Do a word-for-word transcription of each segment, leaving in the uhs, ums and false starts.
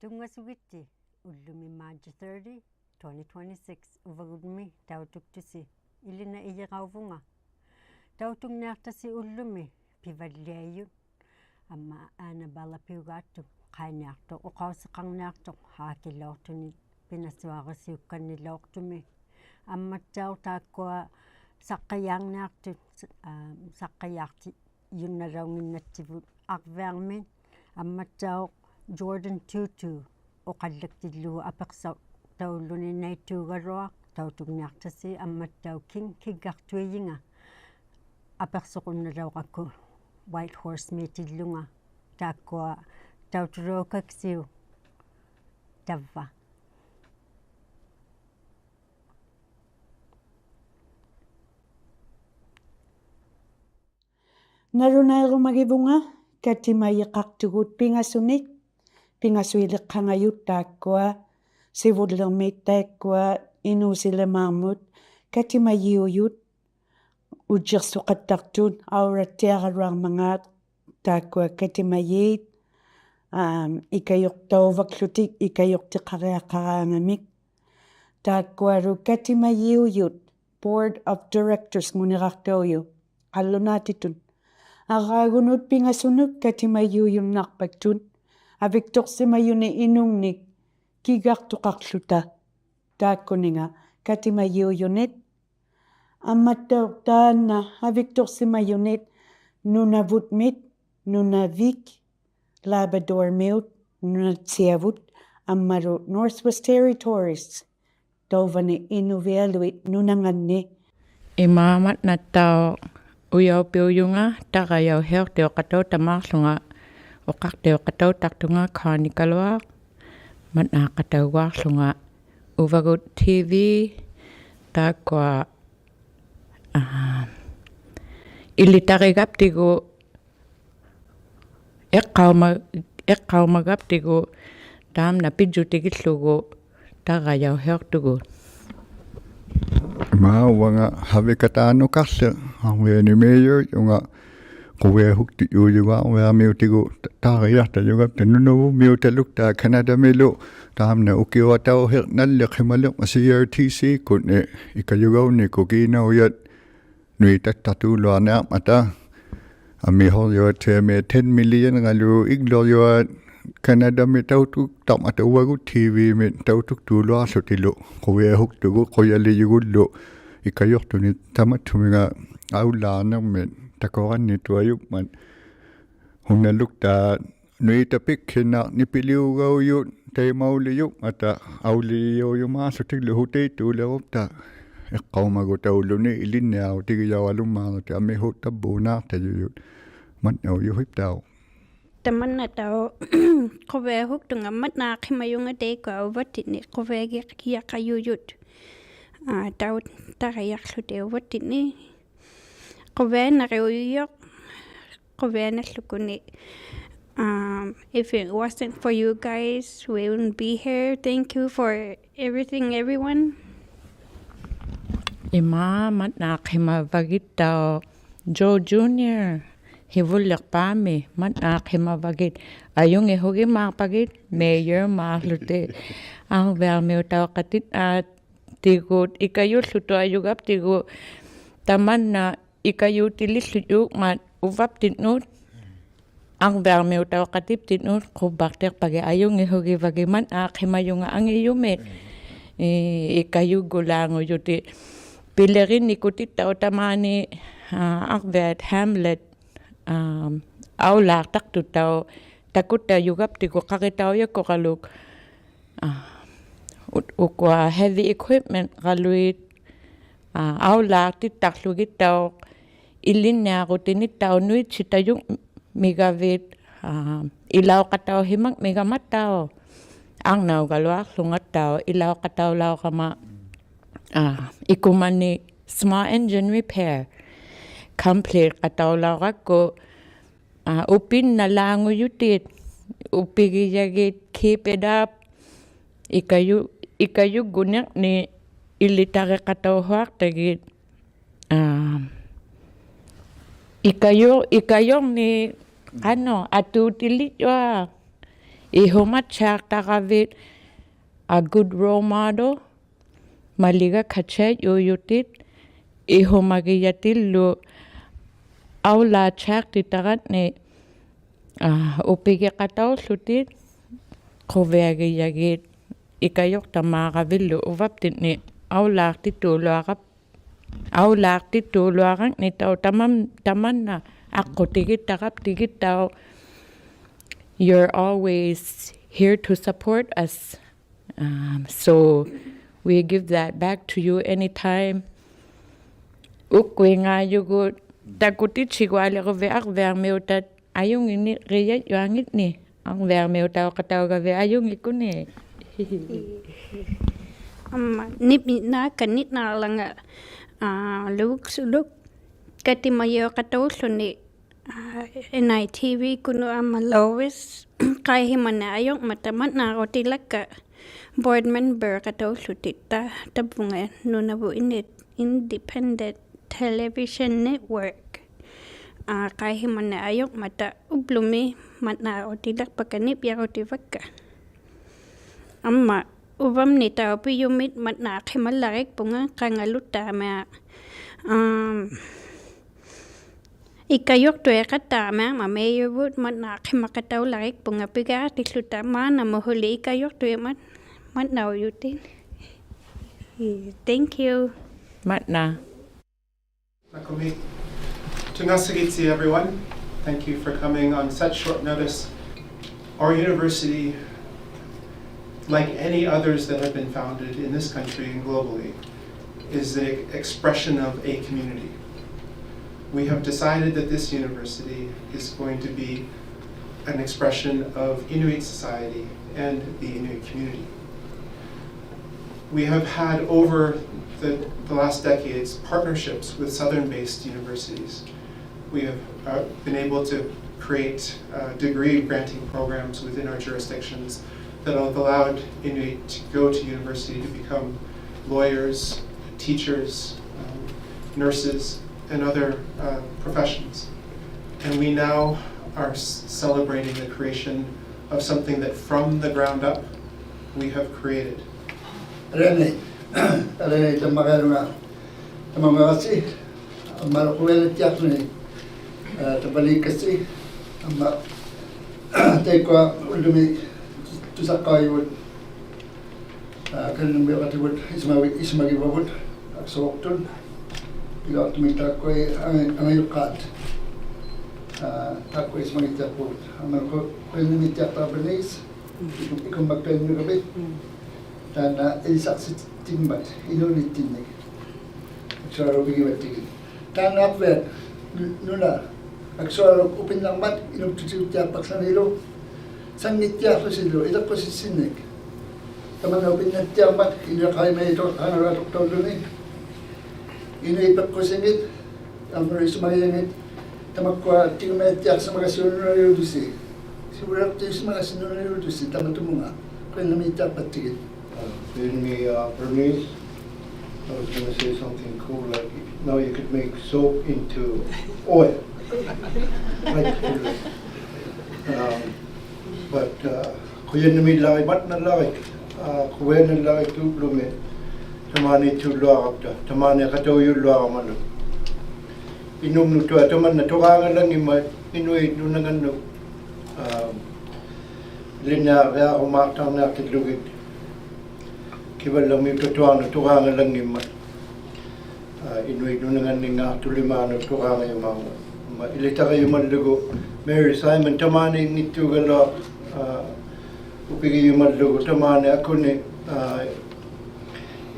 Tunngasugitti ullumi March thirty, twenty twenty-six, uvagummi tautuktusi. Ilina Ijirauvunga. Tautungniaqtasi ullumi pivalliajut. Amma Annabella Piugaattup qainiaqtuq, uqausiqarniaqtuq, haakilauqtunit pinasuarisiukkanniluaqtumi. Ammattauq taakkua saqqijaarniaqtut, aa, saqqijaaqtijunnalaunginnattivut Arviarmit, ammattauq Jordan Tutu, uqallaktillugu apiqsaqtaulluni naittuugaluaq, tautungniaqtasi, ammattauq King Kiggaqtuijinga, apiqsuqunnalauqakku Whitehorse-miitillunga, taakkua tautulaukaksiuk tavva. Nalunairumagivunga katimajiqaqtugut pingasunik, pingasuiliqqangajut taakkua, sivullirmit taakkua inuusilimaarmut, katimajiujut, ujjiqsuqattaqtut aurattiaraluarmangaat, taakkua katimajiit, am, ikajuqtauvakłutik ikajuqtiqariaqaraangamik. Taakkualu katimajiujut, Board of Directors-nguniraqtaujuq, qallunaatitut. Arraagunut pingasunut katimajiujunnaqpaktut, aviktuqsimajuni inungnik kiggaqtuqaqłuta. Taakkuninga katimajiujunit, ammattauq taanna aviktuqsimajunit Nunavutmit, Nunavik, Labrador-miut, Nunatsiavut, ammalu Northwest Territories, tauvani inuvialuit nunanganni. Imaammat nattauq ujaupiujunga, tarajauhiuqtiuqatautamaaqłunga, uqaqtiuqatautaqtunga Connie-galuaq, matnaaqatauguaqłunga uvagut T V, taakkua, aa, ilitarigaptigu, iqqauma-, iqqaumagaptigu, taamna pijjutigillugu tarajauhiuqtugut. Imaauanga Havika Taanukaqłiq, Arviani mayor-unga, quviahuktiujuga Arviarmiutigu ta-, tarijaqtajugapta Nunavummiutalukta Kanatamilu, taamna ukiuqatauhiq nalliqhimaliqmat C R T C-kuni, ikajugaunikkut kiinaujat nuitattaqtuuluarniarmata. Amihurjuat taimi ten million-galu iglurjuat Kanatami tautuktarmata uvagut T V-mit tautuktuuluaqłutilu, quviahuktugut qujalijugullu ikajuqtunit tamathuminga aulaarnirmit takuranniituajummat. Hunaluktaat nuitapikhinnaq nipiliugaujut taimaulijumata aulijaujumaaqłutiglu hutaittuulirupta, iqqaumagutauluni ilinniarutigijauralumaaqłutik amihutavvuunaaqtajujut. Matnaujuhiptauq. Tamannatauq quviahuktunga matnaaqhimajunga taikkua uvattinni quviagiqajujut. Aa, tau-, tarijaqłutik uvattinni. Quvianariujuq, quvianallukuni. Um, if it wasn't for you guys, we wouldn't be here. Thank you for everything, everyone. Imaammat matnaaqhimavagittauq Joe Junior, Hivulliqpaami, matnaaqhimavagit, ajungihugimaaqpagit mayor-maaqłutik, Arviarmiutauqatit, aa, tigut ikajullutuajugaptigu, tamanna ikajutilillujuummat uvaptinnut, Arviarmiutauqatiptinnut, quvvaqtiqpagit ajungihugivagit matnaaqhimajunga angijumit. I-, ikajugulaangujutit. Pilirinikutittauq tamaani, aa, Arviat Hamlet, aa, aulaaqtaqtuttauq takutajugaptigu qaritaujakuqaluk. Aa, u-, ukua heavy equipment-galuit, aa, aulaaqtittaqługittauq ilinniarutinittauq nuitsitajungmigavit, aa, ilauqatauhimangmigamattauq. Arnaugaluaqłungattauq ilauqataulaurama, aa, ikumani small engine repair. Complete-qataulaurakku, aa, upinnalaangujutit, upigijagit, keep it up. Ikaju-, ikajuguniqni ilitariqatauhuaqtagit. Aa, ikaju-, ikajurni, qanuq, atuutilijua. ᐃᓱᒪᑦᓯᐊᖅᑕᕋᕕᑦ a good role model, ᒪᓕᒐᒃᓴᑦᓯᐊᔪᔪᑎᑦ, ᐃᓱᒪᒋᔭᑎᓪᓗ, ᐊᐅᓚᑦᓯᐊᖅᑎᑕᕋᓐᓂᒃ, ᐋ, ᐅᐱᒋᖃᑕᐅᓪᓗᑎᒃ, ᖁᕕᐊᒋᔭᒋᑦ, ᐃᑲᔪᖅᑕᒫᕋᕕᓪᓗ ᐅᕙᑉᑎᓐᓂᒃ, ᐊᐅᓚᖅᑎᑑᓗᐊᕋᑉ-, ᐊᐅᓚᖅᑎᑑᓗᐊᕋᖕᓂᑦᑕᐅᖅ ᑕᒪᓐ-, ᑕᒪᓐᓇ ᐊᖅᑯᑎᒋᑦᑕᕋᑉᑎᒋᑦᑕᐅᖅ. You're always here to support us. Um, so we give that back to you anytime. ᐅᒃᑯᐃᖓᔪᒍᑦ ᑕᑯᑎᑦᓯᒍᐊᓕᕈᕕᑦ ᐊᕐᕕᐊᕐᒥᐅᑕᑦ ᐊᔪᙱᓐᓂᕆᔭᔪᐊᙱᓐᓂᒃ. ᐊᕐᕕᐊᕐᒥᐅᑕᐅᖃᑕᐅᒐᕕᑦ ᐊᔪᙱᒃᑯᓐᓂᒃ. ᐊᒻᒪ ᓂᒻᒥᓐᓇᑲᓐᓂᓐᓇᓚᖓ, ᐋ, ᓗᒃᓱᓗᒃ ᑲᑎᒪᔨᐅᖃᑕᐅᓪᓗᓂ, ᐋ, N I T V-ᑯᓐᓄᑦ ᐊᒻᒪ Lois, ᖃᐃᓯᒪᓂᐊᔪᕐᒪᑕ ᒪᑦᓈᕈᑎᓚᒃᑲ board member-ᖃᑕᐅᓪᓗᑎᑦ ᑕ-, ᑕᕝᕗᖓ ᓄᓇᕗᑦ Indi-, Independent Television Network. ᐋ, ᖃᐃᓯᒪᓂᐊᔪᕐᒪᑕ ᐅᑉᓗᒥ ᒪᑦᓈᕈᑎᓚᒃᐸᒃᑲ ᓂᕝᕕᐊᕈᑎᕙᒃᑲ. ᐊᒻᒪ ᐅᕙᒻᓂᒃ ᑕᐅᐱᔪᒥᒃ ᒪᑦᓈᖅᓯᒪᓪᓚᕆᒃᐳᖓ ᖃᖓᓗᑦᑖᒥᐊᖅ, ᐊᒻ, ᐃᑲᔪᖅᑐᐃᖃᑦᑖᒥᐊᖅ ᒪᒥᔪᕗᑦ ᒪᑦᓈᖅᓯᒪᖃᑕᐅᓪᓚᕆᒃᐳᖓ ᐱᒑᑎᓪᓗᑕ ᒫᓐᓇᒧᑦ ᓱᓕ ᐃᑲᔪᖅᑐᐃᒻᒪᑦ ᒪᑦᓇᐅᔪᑎᑦ. Thank you. ᒪᑦᓇ. ᑕᑯᒥ. ᑐᙵᓱᒋᑦᓯ, everyone. Thank you for coming on such short notice. Our university, like any others that have been founded in this country and globally, is the expression of a community. We have decided that this university is going to be an expression of Inuit society and the Inuit community. We have had over the, the last decades partnerships with southern-based universities. We have, uh, been able to create, uh, degree granting programs within our jurisdictions that have allowed Inuit to go to university to become lawyers, teachers, um, nurses, and other, uh, professions. And we now are s-, celebrating the creation of something that from the ground up we have created. ᐊᓕᐊᓇᐃ, ᐊᓕᐊᓇᐃ ᑕᒪᒐᓗᖓ, ᑕᒪᒐᓗᖓ ᐊᓯ, ᐊᒻᒪ ᖁᕕᐊᓇᑦᑎᐊᖅᑐᓂ, ᐋ, ᑕᕝᕙᓃᒃᑲᓯ, ᐊᒻᒪ ᑕᐃᒃᑯᐊ ᐅᓪᓗᒥ ᑐᓴᖅᑲᐅᔪᒍᑦ, ᐋ, ᑲᓐᓇᒦᕋᑎᒍᑦ ᐃᓱᒪᒋ-, ᐃᓱᒪᒋᕙᕗᑦ, ᐊᒃᓱᕈᒃᑐᑦ, ᐱᓗᐊᖅᑐᒥᒃ ᑖᒃᑯᐊ ᐊᖓ-, ᐊᖓᔪᖅᑳᑦ, ᐋ, ᑖᒃᑯᐊ ᐃᓱᒪᒋᑦᑎᐊᖅᐳᒍᑦ. ᐊᒻᒪ ᖁ-, ᖁᔭᓐᓇᒦᑦᑎᐊᖅᑕᕋ ᐱᓕᓲᑦ, ᐃᑯ-, ᐃᑯᒻᒪᒃ ᐱᐊᓐᓄᒐᕕᑦ. ᑖᓐᓇ ᐃᓕᓴᖅᓯᑦᑎᖕᒪᑦ, ᐃᓅᓂᑦᑎᓐᓂᒃ. ᐊᒃᓱᐊᓗ ᐱᒋᕙᑦᑎᒋᑦ. ᑖᓐᓇ ᐊᕐᕕᐊᑦ ᓄ-, ᓄᓇ. ᐊᒃᓱᐊᓗ ᐅᐱᓐᓇᕐᒪᑦ, ᐃᓄᒃᑐᑎᐅᑦᑎᐊᖅᐸᒃᓴᓂᓗ. ᓴᙱᑦᑎᐊᖅᖢᓯᓗ, ᐃᓚᖅᑯᓯᑦᓯᓐᓂᒃ. ᑕᒪᓐᓇ ᐅᐱᓐᓇᑦᑎᐊᕐᒪᑦ, ᐃᓄᐃᑦ ᖃᐅᔨᒪᔪᑦ ᖃᖓᓗᐊᑐᖅᑕᐅᓪᓗᓂ. ᐃᓄᐃᑦ ᐱᖅᑯᓯᖏᑦ, ᐊᒻᒪ ᐃᓱᒪᒋᔭᖏᑦ, ᑕᒪᒃᑯᐊ ᑎᒍᒥᐊᑦᑎᐊᖅᓯᒪᒐᓱᑦ ᓄᓇᓕᐅᓪᓗᓯ. ᓯᕗᓕᐊᖅᑎᐅᓯᒪᒐᓱᑦ ᓄᓇᓕᐅᓪᓗᓯ, ᑕᒪᑐᒧᖓ. ᖁᔭᓐᓇᒦᑦᑎᐊᖅᐸᑦᑎᒋᑦ. Uh, in me, uh, Burmese, I was gonna say something cool like, "Now you could make soap into oil." Like, um, but, uh, ᖁᔭᓐᓇᒦᓪᓚᕆᒃ, ᒪᑦᓇᓪᓚᕆᒃ, ᐋ, ᖁᕕᐊᓇᓪᓚᕆᒃ ᑐᓪᓗᒥ, ᑕᒫᓃᑦᑐᓪᓗᐊᕋᑉᑕ, ᑕᒫᓃᖃᑕᐅᔪᓪᓗᐊᕋᒪᓗ. ᐃᓄᖕᓄᑦ ᑐᐊ ᑕᒪᓐᓇ ᑐᕌᖓᓚᙱᒻᒪᑦ, ᐃᓄᐃᑦ ᓄᓇᖓᓐᓄᑦ, ᐋ, ᓕᓈᕆᐊᕈᒫᖅᑕᕐᓂᐊᖅᑎᓪᓗᒋᑦ. ᑭᕙᓪᓚᒻᒥᐅᑕᑐᐊᕐᓄᑦ ᑐᕌᖓᓚᙱᒻᒪᑦ. ᐋ, ᐃᓄᐃᑦ ᓄᓇᖓᓐᓂᙶᖅᑐᓕᒫᓄᑦ ᑐᕌᖓᔪᒫᕐᒪᑦ. ᐊᒻᒪ ᐃᓕᑕᕆᔪᒪᓪᓗᒍ Mary Simon ᑕᒫᓃᙱᑦᑑᒐᓗᐊᖅ, ᐋ, ᐅᐱᒋᔪᒪᓪᓗᒍ ᑕᒫᓂ ᐊᑯᓂ, ᐋ,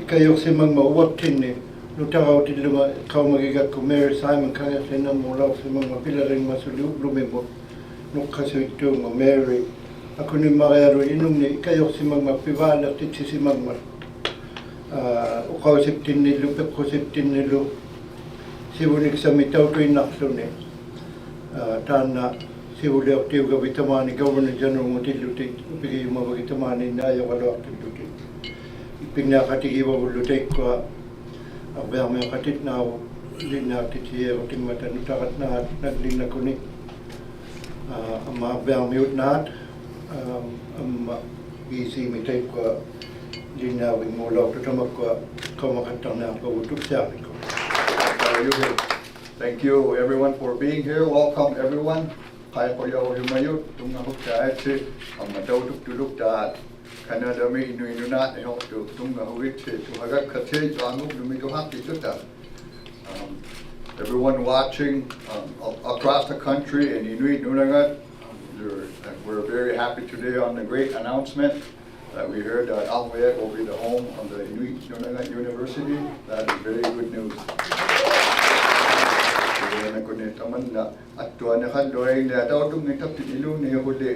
ᐃᑲᔪᖅᓯᒪᖕᒪᑦ ᐅᐊᑉᑎᓐᓂ ᓄᑕᕋᐅᑎᓪᓗᒍ ᖃᐅᒪᒋᒐᒃᑯ Mary Simon ᑲᖏᖅᖠᓂᕐᒧᓚᐅᖅᓯᒪᖕᒪᑦ ᐱᓚᕆᖕᒪᑦ ᓱᓕ ᐅᑉᓗᒥᒧᑦ ᓄᖅᑲᓱᐃᑦᑑᖕᒪᑦ Mary. ᐊᑯᓂᒻᒪᕆᐊᓗᐃᑦ ᐃᓄᖕᓂᒃ ᐃᑲᔪᖅᓯᒪᖕᒪᑦ ᐱᕚᓪᓚᖅᑎᑦᓯᓯᒪᖕᒪᑦ, ᐋ, ᐅᖃᐅᓯᑉᑎᓐᓂᓪᓗ, ᐱᖅᑯᓯᑉᑎᓐᓂᓪᓗ, ᓯᕗᓂᒃᓴᒥᒃ ᑕᐅᑐᐃᓐᓇᖅᖢᓂ. ᐋ, ᑖᓐᓇ ᓯᕗᓕᐅᖅᑎᐅᒐᕕᑦ ᑕᒫᓂ Governor General-ᖑᑎᓪᓗᑎᒃ, ᐅᐱᒋᔪᒪᕙᒋᑦ ᑕᒫᓃᓐᓂᒃ ᐊᔪᕋᓗᐊᖅᑎᓪᓗᑎᒃ. ᐃᑉᐱᓐᓂᐊᖃᑎᒋᕙᕗᓪᓗ ᑕᐃᒃᑯᐊ ᐊᕐᕕᐊᕐᒥᐅᖃᑎᑦ ᓈᕗᑦ ᐃᓕᓐᓂᐊᖅᑎᑦᓯᔨᕈᑎᖕᒪᑕ ᓄᑕᕋᑦᓈᑦ ᓇᒡᓕᓐᓇᖁᓂᒃ. ᐋ, ᐊᒻᒪ ᐊᕐᕕᐊᕐᒥᐅᑦ ᓈᑦ, Um, amma, B C-mi taikkua ilinniarvingmuulauqtuq tamakkua qaumaqattarniaqpavut tuksiarnikkut. Thank you everyone for being here. Welcome everyone. Qaiqujauhimajuq, tunngahuktaitsi, amma tautuktuluktaat Canada-mi Inuit Nunaat ihuqtuq tunngahugitsi tuhagakkatsi tuangup numituhaqtittuta. Um, everyone watching um, a- across the country in Inuit Nunangat, you're, and we're very happy today on the great announcement that we heard that Ahu'ayeik will be the home of the Inuit Nunangat University. That is very good news. Kunitamana attuaniqalluinniat tautunngitaptit ilunniihuli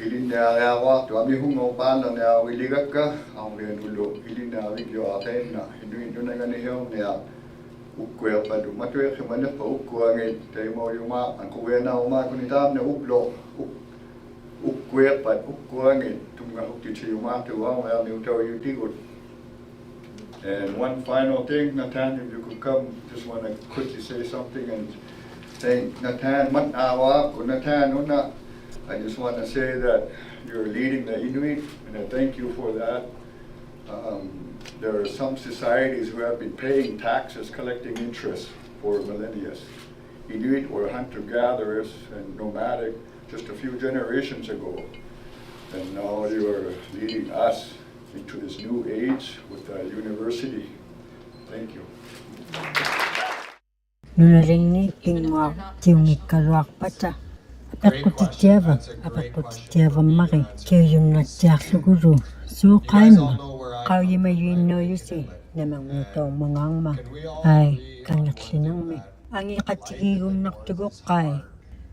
ilinniariaruaqtuq amihungauq paananiarugiligakka Ahu'ayeiknulu ilinniarvigiuaq taimna Inuit Nunanganihiurniaq. Ukkuiqpat matuiqhimaniqpat ukkuangit taimaujumaaq, quvianarumaaq kunitaamna ubluq uk- ukkuiqpat ukkuangit tunngahuktittijumaaqtuq Ahu'ayeikniutaujutigut. And one final thing, Natan, if you could come, just want to quickly say something and thank Natan Matnaawa, Natan Una. I just want to say that you're leading the Inuit, and I thank you for that. Um, there are some societies who have been paying taxes, collecting interest for millennia. Inuit were hunter-gatherers and nomadic just a few generations ago. And now you are leading us into this new age with the university. Thank you. Nunalingni pinnguaqtiunngikkaluaqpata. Apiqqutittiavak, apiqqutittiavammarik, kiujunnattiarlugulu. Suuqaimma, qaujimajuinnaujussi, namangmiutuungaangma. Ai, kangiqłinirmi. Angiqatigiigunnaqtuguqqai,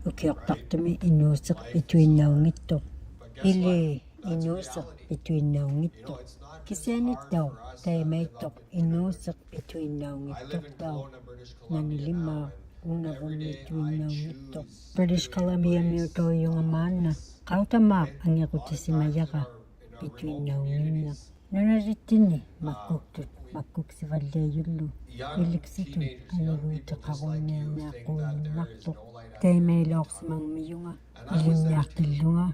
ukiuqtaqtumi inuusiq pituinnaunngittuq. Ili inuusiq pituinnaunngittuq. Kisianittauq, taimaittuq inuusiq pituinnaunngittuqtauq. Nanilimaaq, unavummi pituinnaunngittuq. British Columbia-miutaujunga maanna, qautamaaq angirutisimajara pituinnaunngimmat. Nunalittinni makkuktut makkuksivalliajullu iliksitut aniguutiqarunniarniaqquujunnaqtuq. Taimailauqsimangmijunga ilinniaqtillunga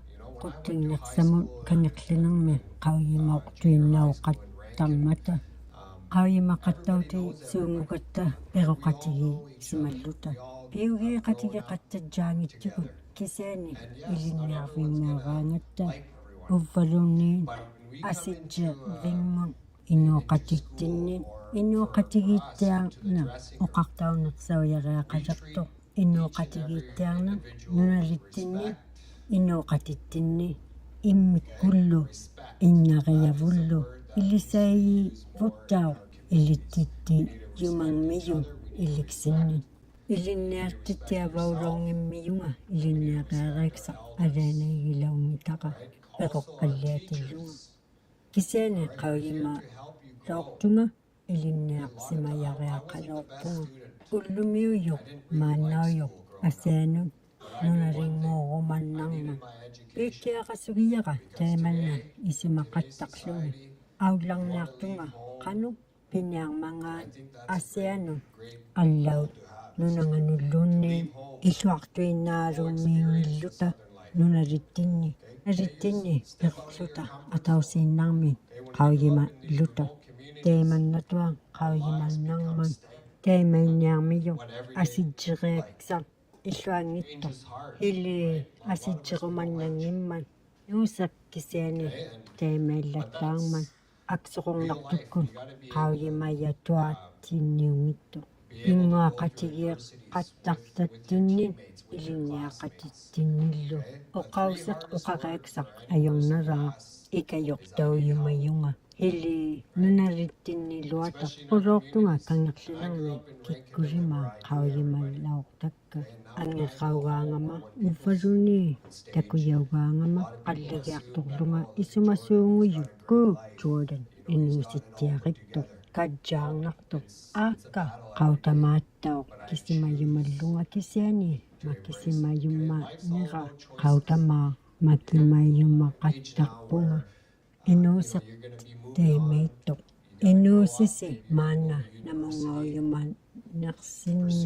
quttingniqsamut kangiqłinirmi qaujimauqtuinnauqattarmata. Qaujimaqattauti suungugatta piruqatigiisimalluta. Piugiiqatigiqattajjaanngittugut kisiani ilinniarvingmuaraangatta. Uvvaluunniit asijjirvingmut inuuqatittinni inuuqatigiittiarniq uqaqtauniqsaujariaqaliqtuq. Inuuqatigiittiarniq nunalittinni inuuqatittinni immikkullu innarijavullu ilisajivuttauq ilittittijumangmijut iliksinnit. Ilinniaqtittiavaulaungimmijunga ilinniariariksaq alianajigilaunngitara piruqpalliatillunga. Kisiani qaujimalauqtunga ilinniaqsimajariaqalauqpunga. Ullumiujuq maannaujuq asianut nunalingmuurumannarmat. Piikkiaqasugijara taimanna isumaqattaqłuni. Aullarniaqtunga qanuq piniarmangaat asianut allaut nunanganulluunniit illuaqtuinnaalummiinngilluta nunalittinni. Nunalittinni piruqłuta atausiinnarmit qaujimalluta. Taimannatuaq qaujimannarmat taimainniarmijuq asijjiriaksaq illuanngittuq. Ili asijjirumannanngimmat inuusiq kisiani taimaillattaarmat aksururnaqtukkut qaujimajatuattinniunngittuq. Pinnguaqatigiqattaqtattinni ilinniaqatittinnillu uqausiq uqariaksaq ajurnalaaq ikajuqtaujumajunga. Ili nunalittinniluata qulauqtunga kangiqłinirmi kikkulimaaq qaujimalauqtakka. Angirraugaangama uvvaluunniit takujaugaangama qalligiaqtuqłunga isumasuungujuq Cook Jordan inuusittiariktuq kajjaarnaqtuq. Aakka qautamaattauq kisimajumallunga kisiani makisimajumannira qautamaaq makimajumaqattaqpunga. Inuusiq taimaittuq. Inuusisi maanna namungaujumaniqsinni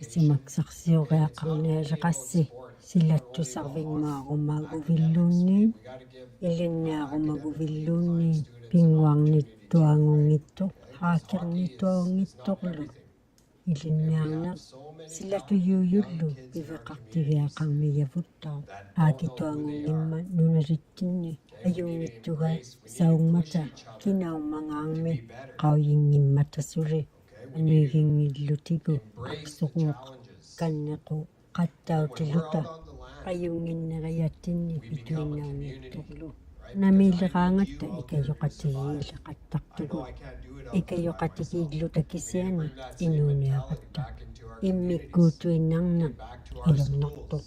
isumaksaqsiuriaqarnialiqassi. Silattusarvingmaarumaguvilluunniit, ilinniarumaguvilluunniit, pinnguarnittuangunngittuq, haakirnittuangunngittuqlu. Ilinniarniq silatujuujullu piviqaqtigiaqarmijavuttauq, haakituangunngimmat nunalittinni ajunngittugaisaungmata kinaungmangaarmi qaujinngimmatasuli, qanuiginngillutigu aksuruuqqanniquqattautilluta, qajunnginniriattinni ituinnaunngittuqlu. Namiiliraangatta ikajuqatigiiliqattaqtugut, ikajuqatigiilluta kisiani inuuniaratta. Immikkuutuinnarniq ajornaqtuq.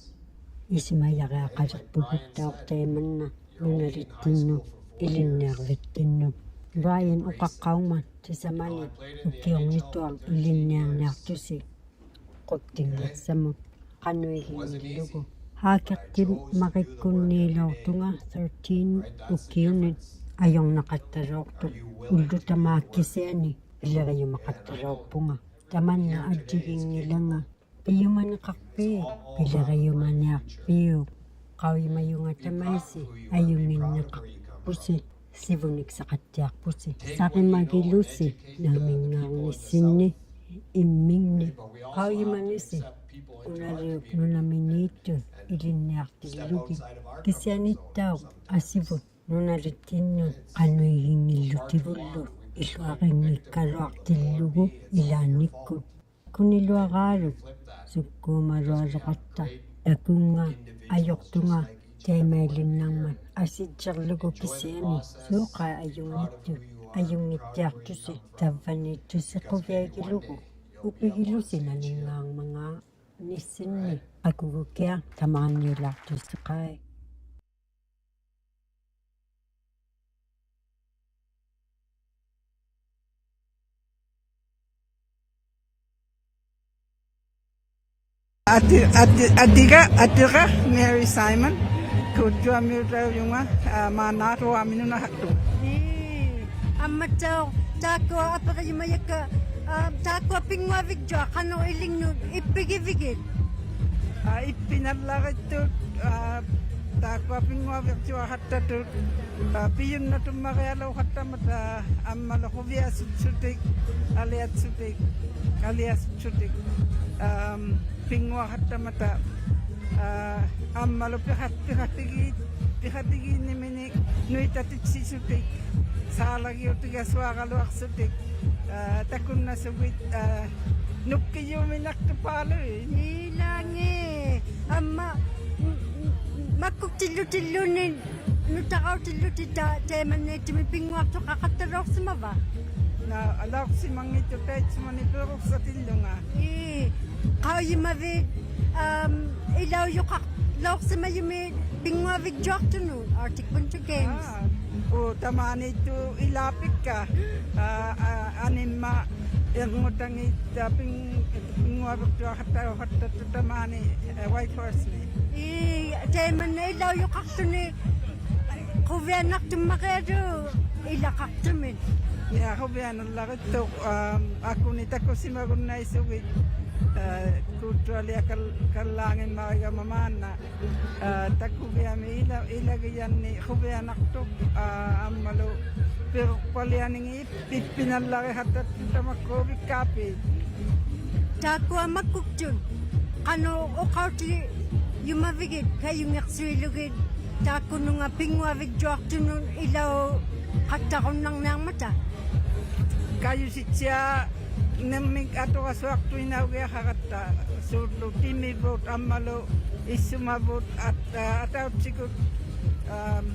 Isumajariaqaliqpuguttauq taimanna nunalittinnut ilinniarvittinnut. Brian uqaqqaungmat tisamani ukiurnituaq ilinniarniaqtusi quttinngitsamut qanuiginngillugu. Haakiqtimmarikkunniilauqtunga thirteen ukiunit ajornaqattalauqtuq, ullut tamaat kisiani piliriumaqattalauqpunga. Tamanna ajjiginngilanga. Pijumaniqaqpii, piliriumaniaqpiuk. Qaujimajunga tamaisi ajunnginnaqaqpusi, sivuniksaqattiaqpusi. Sarimagilusi namingngaarnissinni immingni. Qaujimanisi nunaliuk nunaminiittut ilinniaqtillugit. Kisianittauq asivut nunalittinnut qanuiginngillutigullu illuarinngikkaluaqtillugu ilaannikkut. Kuniluaraaluk sukkuumalualuqatta, takunnga ajuqtunga taimailinnarmat asijjirlugu kisiani suuqai ajunngittut, ajunngittiaqtusi tavvaniittusi quviagilugu, upigilusi naninngaarmangaarnissinni. Qakugukiaq tamaaniilauqtusi qai. Ati-, ati-, atiga, atiga Mary Simon, Kuujjuamiutaujunga, aa, maanna Aruami nunahaqtunga. Ii, ammattauq taakkua apirijumajakka, aa, taakkua pinnguavigjuaq qanuq ilingnut ippigivigit? Aa, ippinallarittut, aa, taakkua pinnguavigjuaqattatut, aa, pijunnatummarialauqattamata, aa, ammalu quviasuksutik, aliatsutik, aliasuksutik, aam, pinnguaqattamata, aa, ammalu piqat-, piqatigi-, piqatigiinniminik nuitatiksisutik, saalagiutigasuaraluaqsutik, aa, takunnasugit, aa, nukkijuuminaqtupaaluit. Ilaangi, amma, m-, m-, makkuktillutilluunniit nutaqautillutit ta-, taimannaittumik pinnguaqtuqaqattalauqsimava? Naa, lauqsimanngittut taitsumani piruqsatillunga. Ii, qaujimavit, aam, ilaujuqaqlauqsimajumit pinnguavigjuaqtunut Arctic Winter Games? Aa, uu, tamaaniittut ilaapikka. Aa, aa, animma irngutangit, aa, pin-, pinnguavigjuaqattauqattatut tamaani, aa, Whitehorse-ni. Ii, taimanna ilaujuqaqtuni quvianaqtummarialuk ilaqaqtumit. Nia, quvianallarittuq, aam, akuni takusimagunnaisugit, aa, Kuujjualiaq kal-, kallaanngimmarigamma maanna, aa, takuviami ila-, ilagijanni quvianaqtuq, aa, ammalu piruqpalianingi ip-, ippinallariqattatut tamakkuuvikkaapit. Taakkua makkuktut qanuq uqautijumavigit kajunngiqsuilugit taakkununga pinnguavigjuaqtunut ilauqattarunnarniarmata? Kajusitsijannirmik aturasuaqtuinnaugiaqaqatta, suurlu timivut ammalu issumavut at-, aa, atautsikut, aam,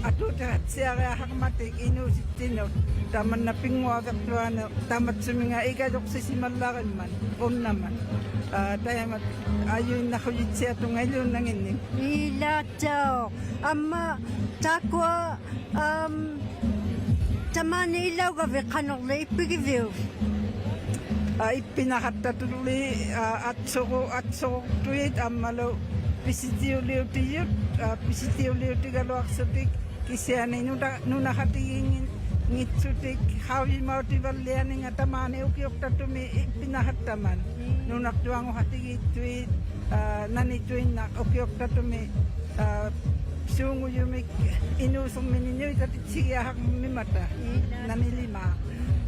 atuutiqatsiariaqarmatik inuusittinut, tamanna pinnguaviqtuaniq tamatsuminga igajuqsisimallarimmat unnamat. Aa, taimat ajuinnaqujitsiatunga illunnanginnik. Ilaattauq. Amma taakkua, aam, tamaani ilaugavit qanurli ippigiviuk? Aa, ippinaqattatulli, aa, atsuru-, atsuruqtuit ammalu pisitiuliutijut, aa, pisitiuliutigaluaqsutik kisiani nuna-, nunaqatigiinngin-, ᖏᑦᓱᑎᒃ ᖃᐅᔨᒪᐅᑎᕙᓪᓕᐊᓂᖓ ᑕᒫᓂ ᐅᑭᐅᖅᑕᑐᒥ ᐃᑉᐱᓇᖃᑦᑕᒪᑦ. ᓄᓇᕐᔪᐊᖑᖃᑎᒌᑦᑐᐃᑦ, ᐋ, ᓇᓂᑐᐃᓐᓇᖅ ᐅᑭᐅᖅᑕᑐᒥ, ᐋ, ᓲᖑᔪᒥᒃ ᐃᓅᓯᕐᒥᓂᒃ ᓄᐃᑲᑎᑦᓯᒋᐊᖃᕐᒥᒪᑕ. ᓇᓂᓕᒫᖅ.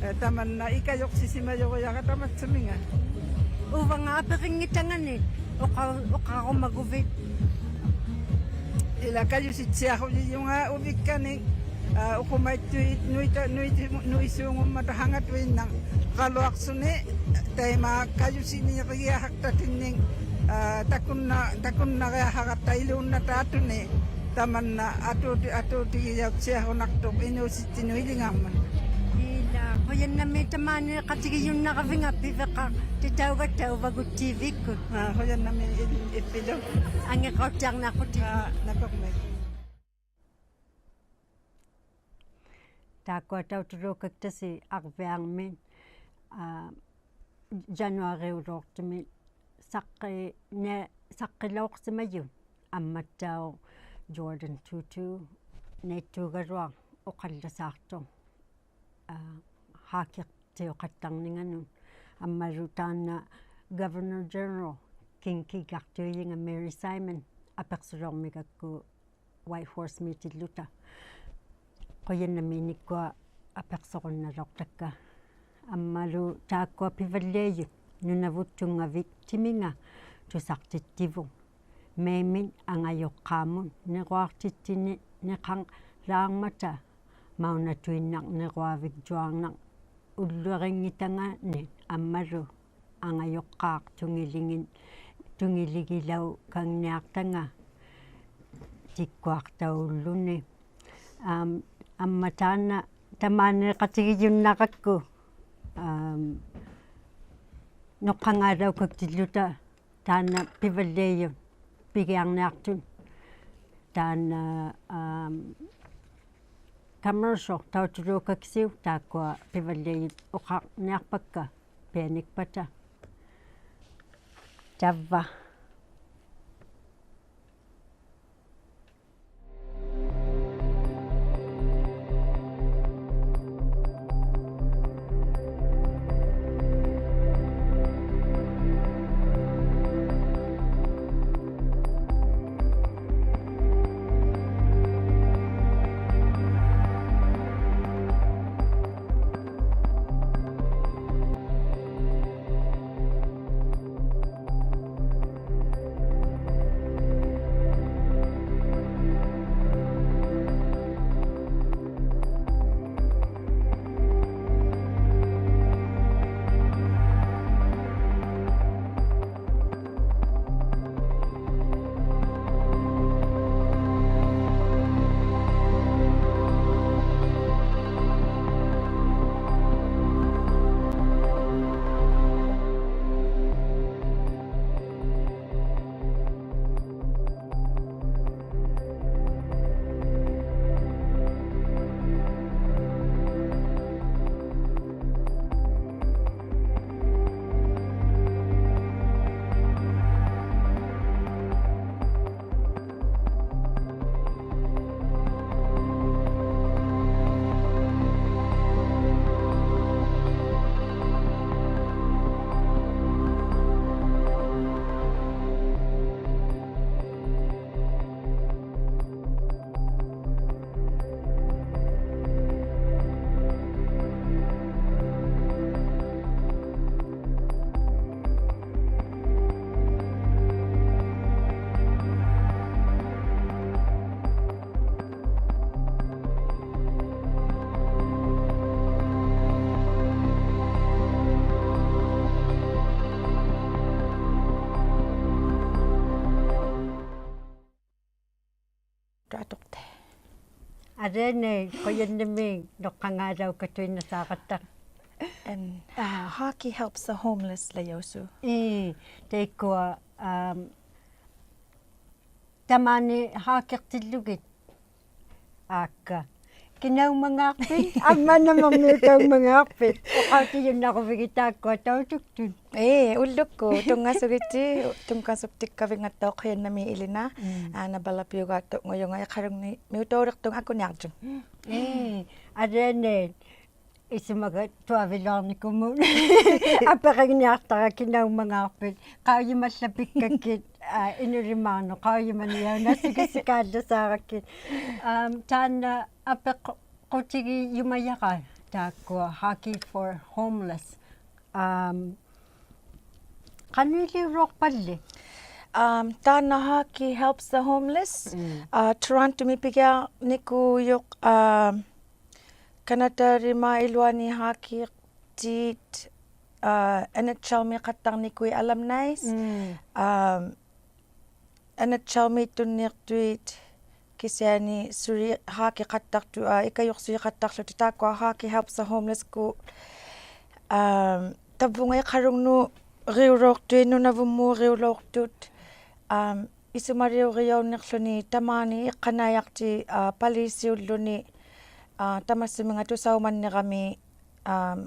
ᐋ, ᑕᒪᓐᓇ ᐃᑲᔪᕐᓯᓯᒪᔪᕆᐊᕋ ᑕᒪᑦᓱᒥᖓ. ᐅᕙᖓ ᐊᐱᕆᙱᑕᖓᓂᒃ, ᐅᖃ-, ᐅᖃᕈᒪᒍᕕᑦ. ᐃᓛ ᑲᔪᓯᑦᓯᐊᖁᔨᔪᖓ ᐅᕕᒃᑲᓂᒃ, ᐋ, ᐅᖁᒪᐃᑦᑐᐃᑦ ᓄᐃᑕ-, ᓄᐃ-, ᓄᐃᓲᖑᒻᒪᑕ ᖃᖓᑐᐃᓐᓇᖅᑲᓗᐊᖅᓱᓂ, ᑕᐃᒪ ᑲᔪᓯᓃᕆᒋᐊᖃᖅᑕᑦᑎᓐᓂᒃ, ᐋ, ᑕᑯᓐᓇ-, ᑕᑯᓐᓇᕆᐊᖃᕋᑦᑕ ᐃᓘᓐᓇᑕ ᐊᑐᓂ, ᑕᒪᓐᓇ ᐊᑑᑎ-, ᐊᑑᑎᒋᔭᐅᑦᓯᐊᕈᓇᖅᑐᖅ ᐃᓅᓯᑦᑎᓄᑦ ᐃᓕᖓᒻᒪᑦ. ᐃᓛ, ᖁᔭᓐᓇᒦᒃ ᑕᒫᓂ ᖃᑎᒋᔪᓐᓇᕋᕕᖓ ᐱᕕᖃᖅᑎᑕᐅᒐᑦᑕ ᐅᕙᒍᑦ ᑏᕕᒃᑯᑦ. ᐋ, ᖁᔭᓐᓇᒦᒃ ᐃᓪ-, ᐃᕝᕕᓪᓗ. ᐊᖏᕐᕋᐅᑦᑎᐊᕐᓂᐊᖅᑯᑎᑦ. ᐋ, ᓇᑯᕐᒦᒃ. ᑖᒃᑯᐊ ᑕᐅᑐᓘᑲᒃᑕᓯ ᐊᕐᕕᐊᕐᒥ, ᐋ, January-ᐅᓚᐅᖅᑐᒥ ᓴᖅᑭ-, ᓂ-, ᓴᖅᑭᓚᐅᖅᓯᒪᔪᑦ ᐊᒻᒪᑦᑕᐅᖅ Jordan Tootoo ᓇᐃᑦᑑᒐᓗᐊᖅ ᐅᖃᓪᓚᓵᖅᑐᖅ, ᐋ, ᕼᐋᑭᖅᑎᐅᖃᑦᑕᕐᓂᖓᓄᑦ. ᐊᒻᒪᓗ ᑖᓐᓇ Governor General ᑭᖕ ᑭᒡᒐᖅᑐᐃᔨᖓ Mary Simon ᐊᐱᖅᓱᓚᐅᕐᒥᒐᒃᑯ Whitehorse-ᒦᑎᓪᓗᑕ. ᖁᔭᓐᓇᒦᒃ ᓂᒃᑯᐊ ᐊᐱᖅᓱᕈᓐᓇᓚᐅᖅᑕᒃᑲ. ᐊᒻᒪᓗ ᑖᒃᑯᐊ ᐱᕙᓪᓕᐊᔪᑦ ᓄᓇᕗᑦ ᑐᙵᕕᒃ ᑎᒥᖓ ᑐᓴᖅᑎᑦᑎᕗᑦ. ᒦᒥᒃ ᐊᖓᔪᖅᑳᒧᑦ ᓂᕈᐊᖅᑎᑦᑎᓂᖃᓛᕐᒪᑕ ᒪᐅᓇᑐᐃᓐᓇᖅ ᓂᕈᐊᕕᒡᔪᐊᕐᓇᖅ ᐅᓪᓗᕆᙱᑕᖓᓂ ᐊᒻᒪᓗ ᐊᖓᔪᖅᑳᖅ ᑐᖏᓕᖏ-, ᑐᖏᓕᒋᓚᐅᑲᖕᓂᐊᖅᑕᖓ ᑎᒃᑯᐊᖅᑕᐅᓪᓗᓂ. ᐋᒻ, ᐊᒻᒪ ᑖᓐᓇ ᑕᒫᓂ ᖃᑎᒋᔪᓐᓇᕋᒃᑯ, ᐋᒻ, ᓄᖅᑲᖓᓚᐅᑲᒃᑎᓪᓗᑕ ᑖᓐᓇ ᐱᕙᓪᓕᐊᔪᑦ ᐱᒋᐊᕐᓂᐊᖅᑐᑦ. ᑖᓐᓇ, ᐋᒻ, commercial ᑕᐅᑐᓘᑲᒃᓯᐅᒃ ᑖᒃᑯᐊ ᐱᕙᓪᓕᐊᔪᑦ ᐅᖃᕐᓂᐊᖅᐸᒃᑲ ᐱᐊᓂᒃᐸᑕ. ᑕᕝᕙ. ᑐᐊᑐᖅᑕᐃ. ᐊᓕᐊᓇᐃ, ᖁᔭᓐᓇᒦᒃ ᓄᖅᑲᖓᓚᐅᑲᑐᐃᓐᓇᓵᕋᑦᑕ. And, uh, hockey helps the homeless, ᓚᔭᐅᓲᖅ. ᐄ, ᑕᐃᒃᑯᐊ, ᐋᒻ, ᑕᒫᓂ ᕼᐋᑭᖅᑎᓪᓗᒋᑦ ᐋᒃᑲ. ᑭᓇᐅᒻᒪᖔᖅᐱᑦ, ᐊᒻᒪ ᓇᒥᒥᐅᑕᐅᒻᒪᖔᖅᐱᑦ. ᐅᖃᐅᑎᔪᓐᓇᕈᕕᒋᑦ ᑖᒃᑯᐊ ᑕᐅᑐᒃᑐᑦ. ᐄ, ᐅᓪᓗᒃᑯᑦ, ᑐᙵᓱᒋᑦᑎ, ᑐᙵᓱᒃᑎᒃᑲᕕᙵᑦᑕᐅᖅ ᖁᔭᓐᓇᒦᒃ ᐃᓕᓇ, ᒻᒻ. ᐋ, ᓇᐸᓚᐱᐅᒑᖅᑐᖑᔪᖓ ᐃᖃᓗᖕᓂᒥᐅᑕᐅᓕᖅᑐᖓ ᐊᑯᓂᐊᕐᔪᒃ. ᒻᒻ. ᐄ, ᐊᓕᐊᓇᐃᑦ ᐃᓱᒪᒐᑦᑐᐊᕕᓗᐊᕐᓂᑯᒧᑦ. ᐊᐱᕆᖕᓂᐊᖅᑕᕋ ᑭᓇᐅᒻᒪᖔᖅᐱᑦ. ᖃᐅᔨᒪᓪᓚᐱᒃᑲᒃᑭᑦ, ᐋ, ᐃᓄᓕᒫᓄᑦ ᖃᐅᔨᒪᓂᐊᖅ ᓇᓯᑭᓯᑲᓪᓚᓵᕋᒃᑭᑦ. ᐋᒻ, ᑖᓐᓇ ᐊᐱᖅᑯᑎᒋᔪᒪᔭᕋ ᑖᒃᑯᐊ Hockey for Homeless. ᐋᒻ, ᖃᓄᐃᓕᐅᓚᐅᖅᐸᓪᓕ? ᐋᒻ, ᑖᓐᓇ Hockey Helps the Homeless. ᒻᒻ. ᐋ, Toronto-ᒥ ᐱᒋᐊᕐᓂᑰᔪᖅ, ᐋ, ᑲᓇᑕᓕᒫᓗᐊᓂ ᕼᐋᑭᖅᑏᑦ, ᐋ, N H L-ᒥᖃᑦᑕᕐᓂᑯᐃᑦ alumni. ᒻᒻ. ᐋᒻ, N H L-ᒦᑦᑐᓐᓃᖅᑐᐃᑦ ᑭᓯᐊᓂ ᓱᓕ ᕼᐋᑭᖃᑦᑕᖅᑐᑦ, ᐋ, ᐃᑲᔪᖅᓱᐃᖃᑦᑕᖅᖢᑎᒃ ᑖᒃᑯᐊ Hockey Helps the Homeless-ᑯᑦ, ᐋᒻ, ᑕᕝᕗᖓ ᐃᖃᓗᖕᓄᑦ ᕆᐅᓚᐅᖅᑐᐃᑦ, ᓄᓇᕗᒻᒨᕆᐅᓚᐅᖅᑐᑦ, ᐋᒻ, ᐃᓱᒪᓕᐅᕆᔭᐅᓐᓂᕐᓗᓂ ᑕᒫᓂ ᐃᖅᑲᓇᐃᔭᖅᑎ, ᐋ, ᐸᓖᓯᐅᓪᓗᓂ, ᐋ, ᑕᒪᔅᓱᒥᖓ ᑐᓴᐅᒪᓐᓂᕋᒥ, ᐋᒻ,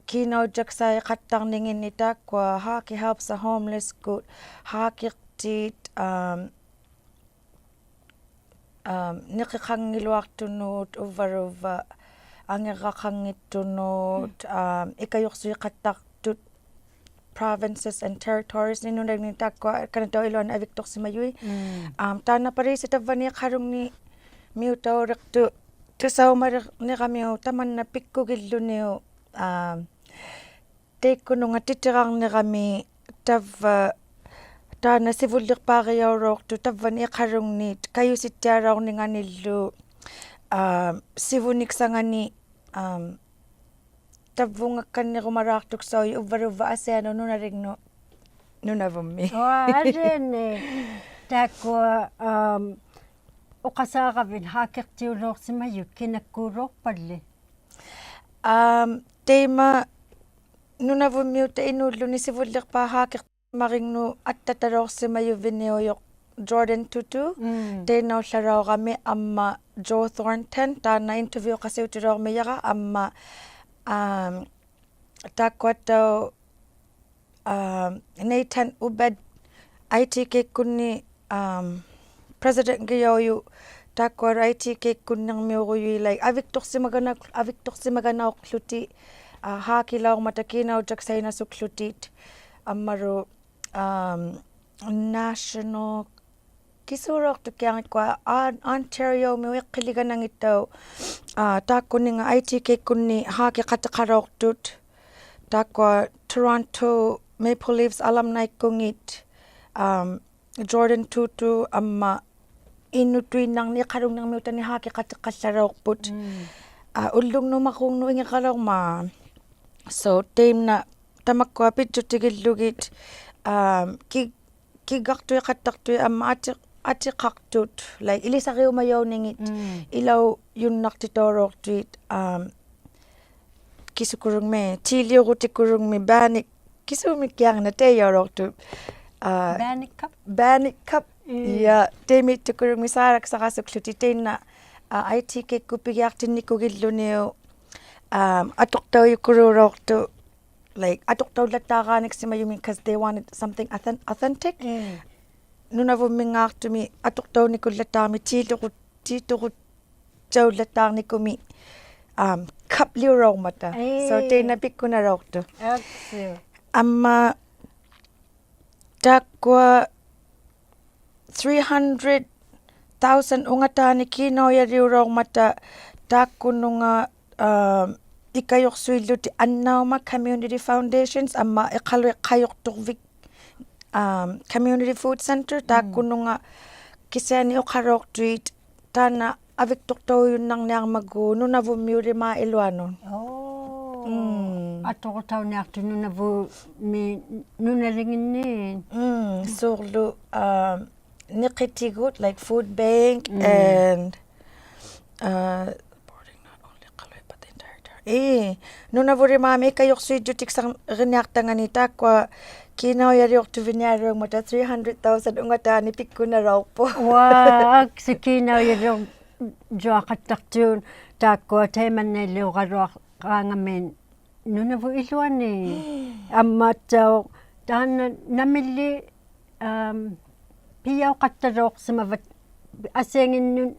ᑮᓇᐅᔭᒃᓴᐃᖃᑦᑕᕐᓂᖏᓐᓂᒃ ᑖᒃᑯᐊ Hockey Helps the Homeless-ᑯᑦ ᕼᐋᑭᖅᑏᑦ, ᐋᒻ, ᐋᒻ, ᓂᕿᖃᙱᓗᐊᖅᑐᓄᑦ, ᐅᕝᕙᓗᕝᕙ ᐊᖏᕐᕋᖃᙱᑦᑐᓄᑦ, ᐋᒻ, ᐃᑲᔪᖅᓱᐃᖃᑦᑕᖅᑐᑦ provinces and territories-ᓂ ᓄᓇᓕᖕᓂ ᑖᒃᑯᐊ ᑲᓇᑕᐅᑉ ᐃᓗᐊᓂ ᐊᕕᒃᑐᖅᓯᒪᔪᐃᑦ. ᒻᒻ. ᐋᒻ, ᑖᓐᓇ ᐸᓖᓯ ᑕᕝᕙᓂ ᐃᖃᓗᖕᓂᒥᐅᑕᐅᓕᖅᑐᖅ ᑐᓴᐅᒪᓕᕐᓂᕋᒥᐅᒃ ᑕᒪᓐᓇ ᐱᒃᑯᒋᓪᓗᓂᐅᒃ, ᐋᒻ, ᑕᐃᒃᑯᓄᖓ ᑎᑎᕋᕐᓂᕋᒥ ᑕᕝᕙ, ᑖᓐᓇ ᓯᕗᓪᓕᖅᐹᕆᔭᐅᓚᐅᖅᑐᖅ ᑕᕝᕙᓂ ᐃᖃᓗᖕᓂ ᑲᔪᓯᑦᑎᐊᓚᐅᕐᓂᖓᓂᓪᓗ, ᐋᒻ, ᓯᕗᓂᒃᓴᖓᓂ, ᐋᒻ, ᑕᕝᕗᖓᒃᑲᓐᓂᕈᒪᓛᖅᑐᒃᓴᐅᔪᑦ ᐅᕝᕙᓗᕝᕙ ᐊᓯᐊᓄᑦ ᓄᓇᓕᖕᓄᑦ ᓄᓇᕗᒻᒥ. ᐅᐊ, ᐊᓕᐊᓇᐃᑦ. ᑖᒃᑯᐊ, ᐋᒻ, ᐅᖃᓵᕋᕕᑦ ᕼᐋᑭᖅᑎᐅᓚᐅᖅᓯᒪᔪᑦ ᑭᓇᒃᑰᓚᐅᖅᐸᓪᓕ? ᐋᒻ, ᑕᐃᒪ ᓄᓇᕗᒻᒥᐅᑕᖅ ᐃᓅᓪᓗᓂ ᓯᕗᓪᓕᖅᐹᖅ ᕼᐋᑭᖅ- ᒪᕆᖕᓄᑦ ᐊᑦᑕᑕᓚᐅᖅᓯᒪᔪᕕᓂᐅᔪᖅ Jordan Tootoo, ᒻᒻ. ᑕᐃᓐᓇᐅᓪᓚᓚᐅᕋᒥ ᐊᒻᒪ Joe Thornton, ᑖᓐᓇ interview-ᖃᓯᐅᑎᓚᐅᕐᒥᔭᕋ ᐊᒻᒪ, ᐋᒻ, ᑖᒃᑯᐊᑦᑕᐅᖅ, ᐋᒻ, Nathan Obed, I T K-ᑯᓐᓂ, ᐋᒻ, president-ᒋᔭᐅᔪᖅ ᑖᒃᑯᐊ I T K-ᑯᓐᓂᕐᒥᐅᕈᔪᐃᑦ, like, ᐊᕕᒃᑐᖅᓯᒪᒐᓇ-, ᐊᕕᒃᑐᖅᓯᒪᒐᓇᐅᖅᖢᑎᒃ, ᐋ, ᕼᐋᑭᓚᐅᕐᒪᑕ ᑮᓇᐅᔭᒃᓴᐃᓇᓱᒃᖢᑎᒃ, ᐊᒻᒪᓗ, ᐋᒻ, national, ᑭᓲᓚᐅᖅᑐᒃᑭᐊᖅ ᐃᒃᑯᐊ, ᐋ, Ontario-ᒥᐅᑦ ᐃᖅᑭᓕᒐᓇᙱᑦᑕᐅᖅ, ᐋ, ᑖᒃᑯᓂᖓ I T K-ᑯᓐᓂ ᕼᐋᑭᖃᑎᖃᓚᐅᖅᑐᑦ, ᑖᒃᑯᐊ Toronto Maple Leafs alumni-ᑯᖏᑦ, ᐋᒻ, Jordan Tootoo ᐊᒻᒪ ᐃᓄᑐᐃᓐᓇᕐᓂᒃ ᐃᖃᓗᖕᓂᕐᒥᐅᑕᓂᒃ ᕼᐋᑭᖃᑎᖃᓪᓚᓚᐅᖅᐳᑦ. ᒻᒻ. ᐋ, ᐅᓪᓗᖕᓄᑦ ᒪᕐᕉᖕᓄᑦ ᐃᖏᕐᕋᓚᐅᕐᒪᑦ. So, ᑕᐃᒪᓐᓇ ᑕᒪᒃᑯᐊ ᐱᔾᔪᑎᒋᓪᓗᒋᑦ, ᐋᒻ, ᑭ-, ᑭᒡᒐᖅᑐᐃᖃᑦᑕᖅᑐᐃᑦ ᐊᒻᒪ ᐊᑎ-, ᐊᑎᖃᖅᑐᑦ, like, ᐃᓕᓴᕆᐅᒪᔭᐅᓂᖏᑦ, ᒻᒻ. ᐃᓚᐅᔪᓐᓇᖅᑎᑕᐅᓚᐅᖅᑐᐃᑦ, ᐋᒻ, ᑭᓱᑯᓗᖕᒥ, ᑏᓕᐅᕈᑎᑯᓗᖕᒥ, ᕚᓂ-, ᑭᓲᒥᒃᑭᐊᖅ ᐃᓐᓇ ᑕᐃᔭᐅᓚᐅᖅᑐᑦ, ᐋ, Bannock Cup? Bannock Cup. ᒻᒻ. Yeah, ᑕᐃᒪᐃᑦᑐᑯᓗᖕᒥ ᓵᓚᒃᓴᕋᓱᒃᖢᑎᒃ ᑕᐃᓐᓇ, ᐋ, I T K-ᑯᑦ ᐱᒋᐊᖅᑎᓐᓂᑯᒋᓪᓗᓂᐅᒃ, ᐋᒻ, ᐊᑐᖅᑕᐅᔪᑯᓘᓚᐅᖅᑐᖅ, like, ᐊᑐᖅᑕᐅᓪᓚᑦᑖᕌᓂᒃᓯᒪᔪᒥᒃ, 'cause they wanted something authen-, authentic. ᒻᒻ. ᓄᓇᕗᒻᒥᙶᖅᑐᒥᒃ ᐊᑐᖅᑕᐅᓂᑯᓪᓚᑦᑖᕐᒥᒃ ᑏᑐᕈ-, ᑏᑐᕈ-, ᓴᐅᓪᓚᑦᑖᕐᓂᑯᒥ, ᐋᒻ, ᑲᑉᓕᐅᓚᐅᕐᒪᑕ. So, ᐄ. ᑕᐃᓐᓇ ᐱᒃᑯᓇᓚᐅᖅᑐᖅ. ᐊᒃᓱ. ᐊᒻᒪ ᑖᒃᑯᐊ three hundred thousand ᐅᖓᑖᓂᒃ ᑮᓇᐅᔭᓕᐅᓚᐅᕐᒪᑕ ᑖᒃᑯᓄᖓ, ᐋᒻ, ᐃᑲᔪᖅᓱᐃᓪᓗᑎᒃ ᐊᓐᓇᐅᒪ Community Foundations ᐊᒻᒪ ᐃᖃᓗᐃᑦ ᖃᔪᖅᑐᕐᕕᒃ, ᐋᒻ, Community Food Centre, ᒻᒻ. ᑖᒃᑯᓄᖓ ᑭᓯᐊᓂ ᐅᖃᓚᐅᖅᑐᐃᑦ ᑖᓐᓇ ᐊᕕᒃᑐᖅᑕᐅᔪᓐᓇᕐᓂᐊᕐᒪᒎᖅ ᓄᓇᕗᒻᒥᐅᓕᒫᓗᐊᓄᑦ. ᐆ. ᒻᒻ. ᐊᑐᖅᑕᐅᓂᐊᖅᑐᑦ ᓄᓇᕗᒻᒥ ᓄᓇᓕᖏᓐᓂ. ᒻᒻ, ᓲᕐᓗ, ᐋᒻ, ᓂᕿᑎᒍᑦ, like, food bank ᒻᒻ. And, uh, supporting not only ᐃᖃᓗᐃᑦ but the entire territory. ᐄ, ᓄᓇᕗᒻᒥᐅᓕᒫᒥ ᐃᑲᔪᖅᓱᐃᔾᔪᑎᒃᓴᕐᓂᐊᖅᑕᖓᓂᒃ ᑖᒃᑯᐊ ᑮᓇᐅᔭᓕᐅᖅᑐᕕᓂᐊᓘᖕᒪᑕ three hundred thousand ᐅᖓᑖᓂᒃ ᐱᒃᑯᓇᓚᐅᖅᐳᖅ. ᐅᐊ, ᐊᒃᓱ ᑮᓇᐅᔭᓕᐅᔪᐊᖃᑦᑕᖅᑐᑦ ᑖᒃᑯᐊ ᑕᐃᒪᓐᓇᐃᓕᐅᕋᓗᐊᕌᖓᒥᒃ ᓄᓇᕗᑦ ᐃᓗᐊᓂ. ᐊᒻᒪᑦᑕᐅᖅ ᑖᓐᓇ ᓇᒥᓪᓕ, ᐋᒻ, ᐱᔭᐅᖃᑦᑕᓚᐅᖅᓯᒪᕙᑦ ᐊᓯᐊᖏᓐᓄᑦ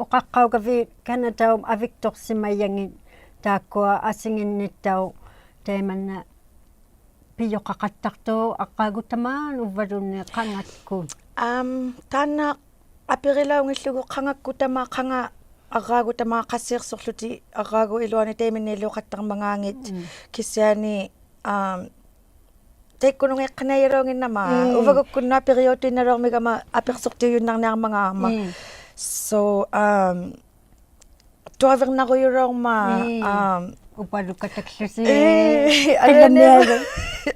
uqaqqaugavit Kanataup aviktuqsimajangit taakkua asiginnittauq taimanna pijuqaqattaqtuq arraagutamaan uvvaluunniit qangakkut? Am, taanna apirilaunngillugu qangakkut tamaat, qanga arraagutamaan qassiiqsuqłutik arraagut iluani taimanniiliuqattarmangaangit. Mm. Kisiani, am, taikkununga iqqanaijalauginnama. Mm. Uvagukkunnut apiriutuinnalauqmigama apiqsuqtiujunnarniarmangaarma. Mm. So, am, tuavirnarujulaurma, mm, am, upalukatakłusi. Ii, qilaniaru-,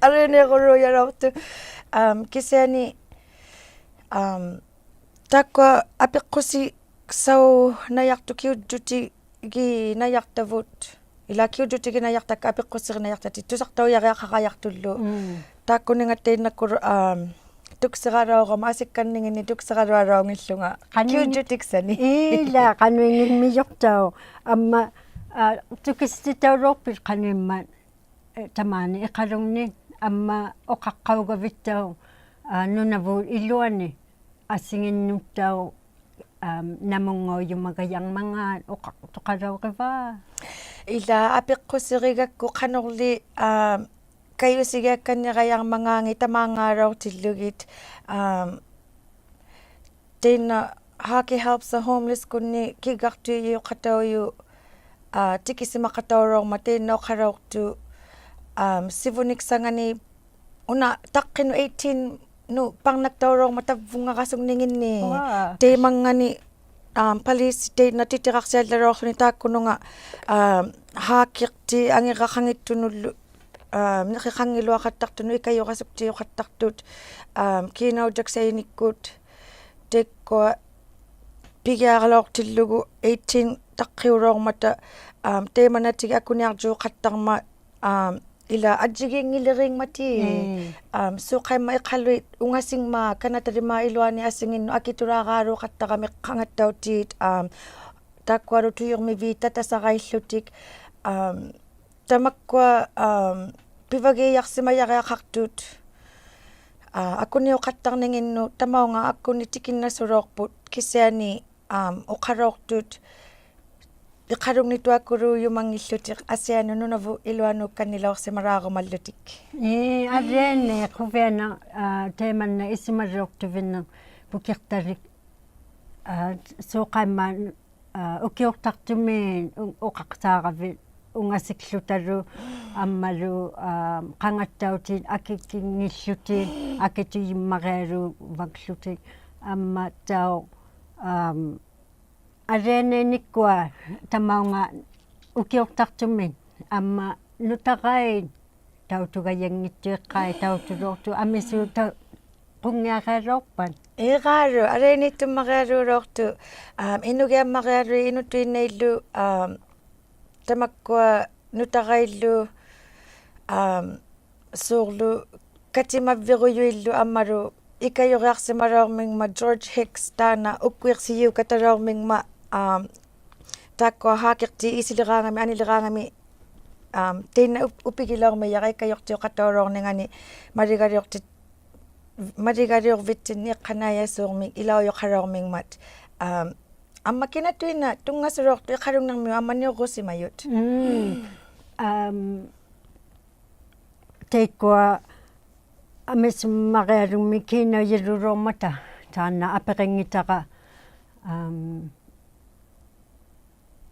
alianiaruluujalauqtuq. Am, kisiani, am, taakkua apiqqusisaunajaqtut kiujjutiginajaqtavut. Ilaa kiujjutiginajaqtakka apiqqusirinajaqtatit tusaqtaujariaqarajaqtullu. Mm. Taakkuninga tainnakkut, am, tuksiralaurama asikkanninginni tuksiralualaunngillunga. Qanuin-, kiujjutiksani. Ilaa, qanuinngimmijuqtauq. Amma, a, tukisititaulauqpit qanuimmat, e, tamaani Iqalungni, amma uqaqqaugavittauq, a, Nunavut iluani asiginnuttauq, am, namungaujumagajarmangaat uqaqtuqalaurivaa? Ilaa, apiqqusirigakku qanurli, am, kajusigiakkannirajarmangaangit tamaangaalauqtillugit, am, tainna Hockey Helps the Homeless-kunni kiggaqtuijuqataujuq, a, tikisimaqataulaurmat tainna uqalauqtuq, am, sivuniksangani una taqqinut eighteen-nut parnaktaulaurmat tavvungarasungninginni. Wow. Taimangani, am, paliisi tainna titiraqsiallalauqłuni taakkununga, am, hockey-qti angiraqangittunullu, am, niqiqanngiluaqattaqtunut ikajurasuktiuqattaqtut, am, kiinaujjaksainikkut, taikkua pigiaralauqtillugu eighteen taqqiulaurmata, am, taimanatigit akuniarjuuqattarmat, am, ilaa ajjigiinngiliringmatit. Mm. Am, suuqaimma Iqaluit ungasingmat Kanatalimaat iluani asiginnut akitulaaraaluuqattaramik qangattautit, am, taakkualu tujurmiviit tatasaraillutik, am, tamakkua, am, pivagiijaqsimajariaqaqtut, a, akuniuqattarninginnut tamaunga akuni tikinnasulauqput kisiani, am, uqalauqtut Iqalungni tuakkuluujumanngillutik asianut Nunavut iluanuukkannilauqsimalaarumallutik. Ii, alianai quvianaq, a, taimanna isumalauqtuvinniq pukiqtalik, a, suuqaimma, a, ukiuqtaqtumi u-, uqaqtaaravit ungasikłutalu ammalu, a, qangattautit akikinngillutik akitujummarialuuvakłutik ammattauq, am, alianainikkua tamaunga ukiuqtaqtumi amma nutarait tautugajanngittuiqqait tautulauqtut amisuuta qunngiarialauqpat? Iqaalu, alianiittummarialuulauqtut, am, inugiammarialuit inutuinnaillu, am, tamakkua nutaraillu, am, suurlu katimavvirujuillu ammalu ikajuriaqsimalaurmingmat George Hicks taanna ukkuiqsijiukatalaurmingmat, am, taakkua hockey-qti isiliraangami, aniliraangami, am, tainna up-, upigilaurmijara ikajuqtiuqataulaurningani maligaliuqti-, maligaliurvittinni iqqanaijasuurmik ilaujuqalaurmingmat, am, amma kinatuinnaq tunngasulauqtut Iqalungnirmiut amma niurrusimajut. Mm. Am, taikkua amisummarialungmi kiinaujaluulaurmata taanna apirinngitara, am,